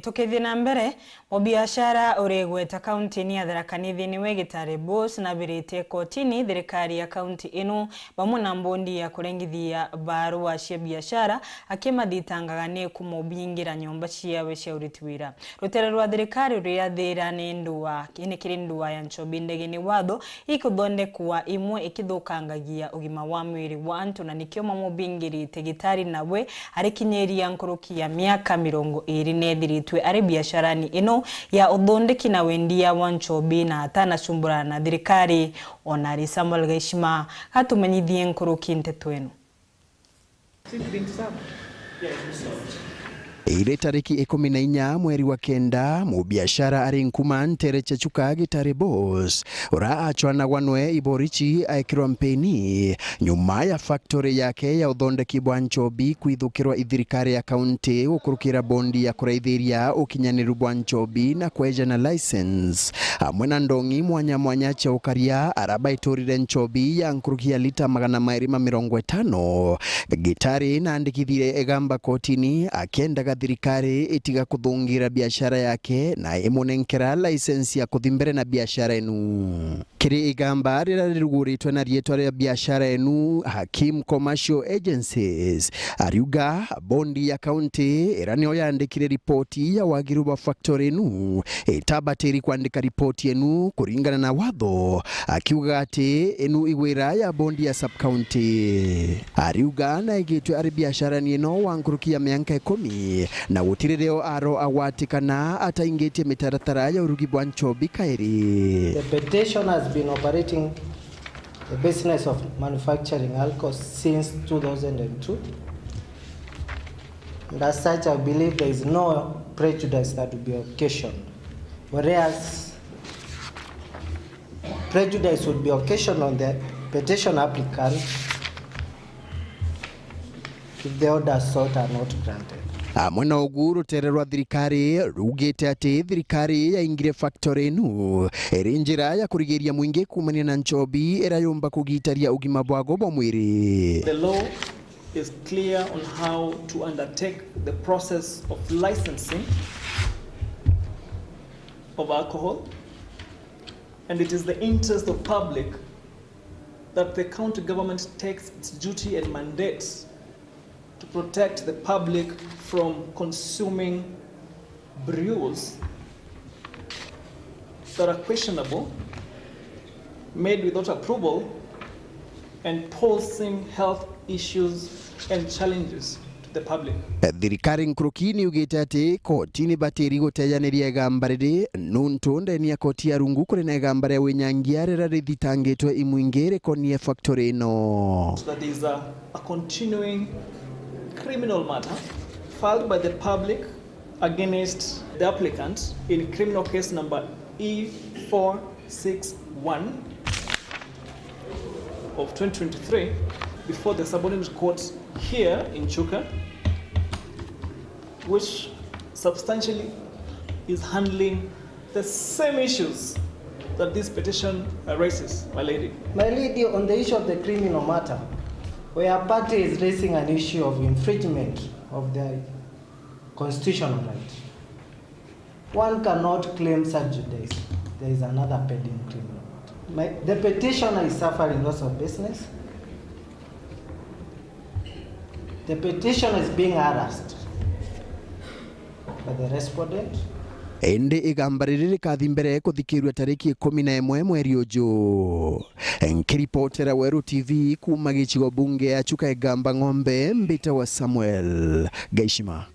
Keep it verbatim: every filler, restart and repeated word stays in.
Tukithii na mbere, mubiashara uri igweta kaunti-ini ya Tharaka Nithi niwe Gitare Boss nabiritie kotini thirikari ya kaunti ino bamwe na mbondi ya kurengithia barua cia biashara, akimathitangaga ni kumubingira nyomba ciawe cia uriti wira. Rutere rwa thirikari ruria thira ni ndua, ini kiri ndua ya Nchobi ndege ni watho ikuthondekwa imwe ikithukangagia ugima wa mwiri wa antu, na nikio mamubingirite Gitari nawe arikinyiria nkuruki ya miaka mirongo iri nethiritwe ari biasharani ino ya uthondeki na wendia wa nchobi na atanacumbura na thirikari. Ona ari Samuel Gaishima gatumenyithie nkuruki nteto ino. Iri tariki ikumi na inya mweri wa kenda, mubiashara ari nkuma ntere cia Chuka Gitare Boss, ura acwanagwa nwe iborichi aekirwa mpeni nyuma ya factory yake ya uthondeki bwa nchobi kwithukirwa i thirikari ya kaunti gukurukira bondi ya kuraithiria ukinyaniru bwa nchobi na kwejana license, amwe na ndongi mwanya mwanya cia ukaria ara baiturire nchobi ya nkuruki ya lita magana mairi ma mirongo itano. Gitari naandikithire igamba kotini akiendaga thirikari itiga kuthungira biashara yake na imunenkera license ya kuthi mbere na biashara inu. Kiri igamba riria riruguritwe na riitwa ria biashara inu, Hakim Commercial Agencies, ariuga bondi ya kaunti iria niyo yaandikire ripoti ya wagiru bwa factory inu itabatiri kwandika ripoti inu kuringana na watho, akiuga ati inu igwira ya bondi ya sub-county. Ariuga naigitwe ari biasharani ino wa nkuruki ya mianka ikumi, na gutiri rio aro agwatikana ataingitie mitaratara ya urugi bwa nchobi kairi. The petition has been operating the business of manufacturing alcohol since two thousand and two. And as such, I believe there is no prejudice that would be occasioned. Whereas prejudice would be occasioned on the petition applicant if the orders sought are not granted. Amwe na ugu, rutere rwa thirikari rugite ati thirikari yaingire factory inu iri njira ya kurigiria mwingi kuumania na nchobi iria yumba kugitaria ugima bwago bwa mwiri. The law is clear on how to undertake the process of licensing of alcohol, and it is the interest of public that the county government takes its duty and mandate to protect the public from consuming brews that are questionable, made without approval, and posing health issues and challenges to the public. Thirikari nkuruki ni yugite ati koti ni batiri gutejaniria igamba riri, nuntu ndeni ya koti ya rungu kuri na igamba ria winyangia riria rithitangitwe imwingi rikonie factory ino. That is a, a continuing criminal matter filed by the public against the applicant in criminal case number E four six one of twenty twenty-three before the subordinate court here in Chuka, which substantially is handling the same issues that this petition raises, my lady. My lady, on the issue of the criminal matter, where a party is raising an issue of infringement of their constitutional right, one cannot claim such judice. There is another pending criminal matter. My, the petitioner is suffering loss of business. The petitioner is being harassed by the respondent. Indi igamba riri rikathi mbere kuthikirua tariki ikumi na imwe mweri uju. Nkiripotera Weru T V kuuma gicigo bunge ya Chuka Igamba Ng'ombe, mbitawa Samuel Gaishima.